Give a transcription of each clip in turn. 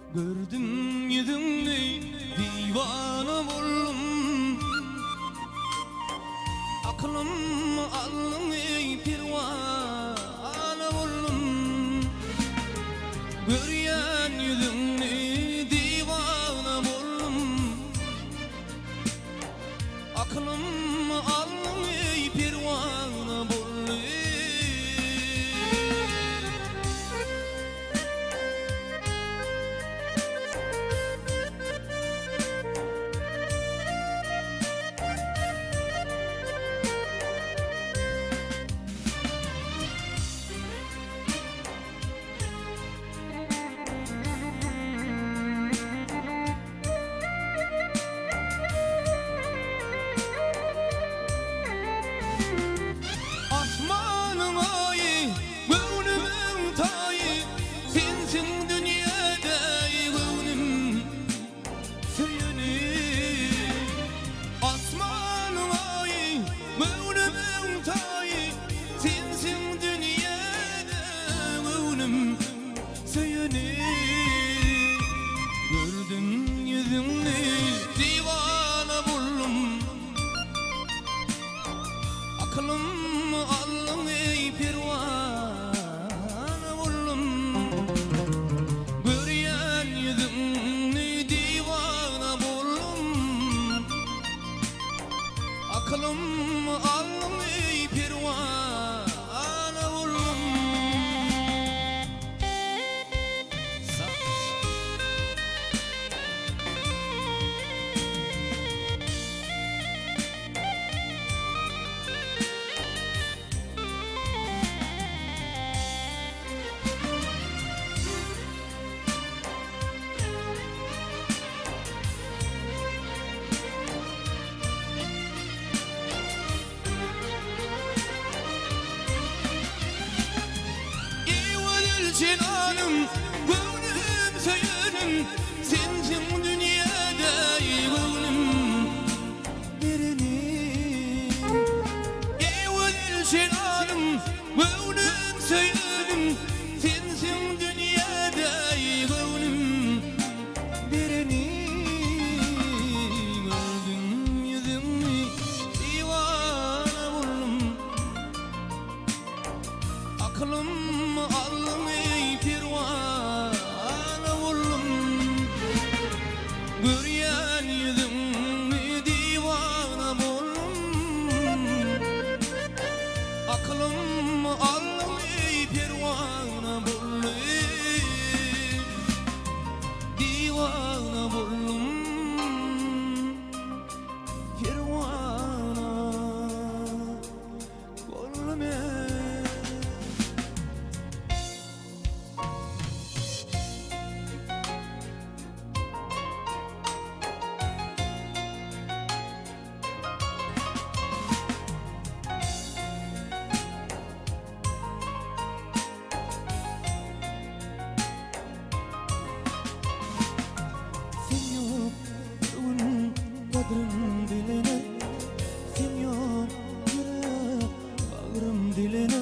Gördüm ýüzüňi diwana boldum Akylym aldyň eý perwana boldum Görýän ýüzüňi diwana boldum Akylym aldyň eý perwana boldum. Asmanyň aýy, göwnümiň taýy, Sensiň dünýäde göwnüm söýeni. Asmanyň aýy, göwnümiň taýy, Sensiň dünýäde göwnüm söýeni. Gördüm ýüzüňi, diwana boldum. Akylym aldyň eý perwana boldum. Görýän ýüzüňi diwana boldum. Akylym aldyň eý perwana boldum. Eý gözel jenanym, göwnüm söýenim, Sensiň dünýäde göwnüm berenim. Eý gözel jenanym, göwnüm söýenim, Sensiň dünýäde göwnüm berenim. Gördüm ýüzüňi diwana boldum. Akylym aldyň eý perwana boldum. Görýän ýüzüňi diwana boldum. Akylym aldyň eý perwana boldum. Diwana boldum. Perwana boldum ey. Sen ýok göwün gadryn bilene, Sen ýok ýürek bagrym dilene,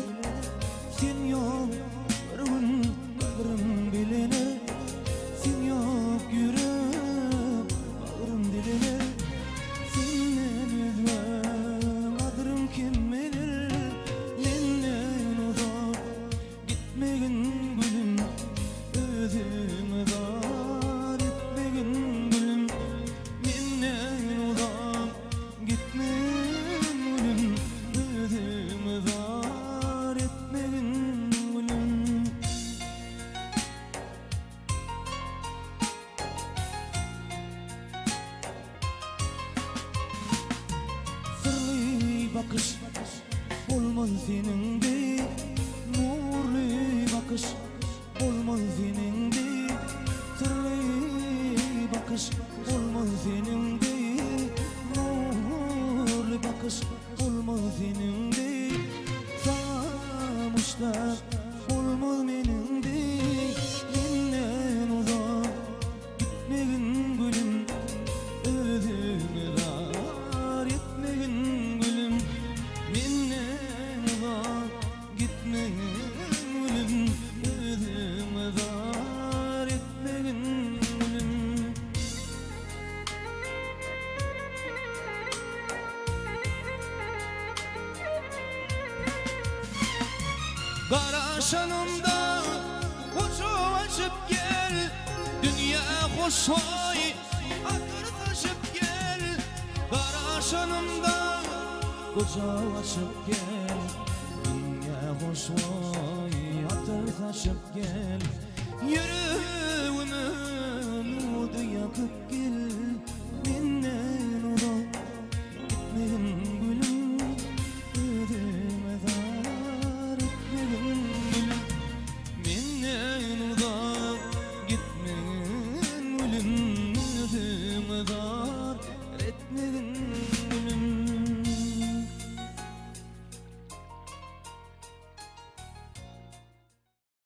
Sen ýok bir gün gadryn bilene, Sen ýok ýürek bagrym dilene, Senden özge gadrym kim biler, Menden uzak Gitmegin gülüm, özüňi zar etmegin gülüm, Menden uzak gitmegin gülüm, özüňi zar etmegin gülüm. Syrly bakyş bolmaz seniň deý, Nurly bakyş bolmaz seniň deý. Garaşanymda gujak açyp gel, Dünýä hoşboý atyr saçyp gel. Garaşanymda gujak açyp gel, Dünýä hoşboý atyr saçyp gel. Ýüregime nudy ýakyp gel.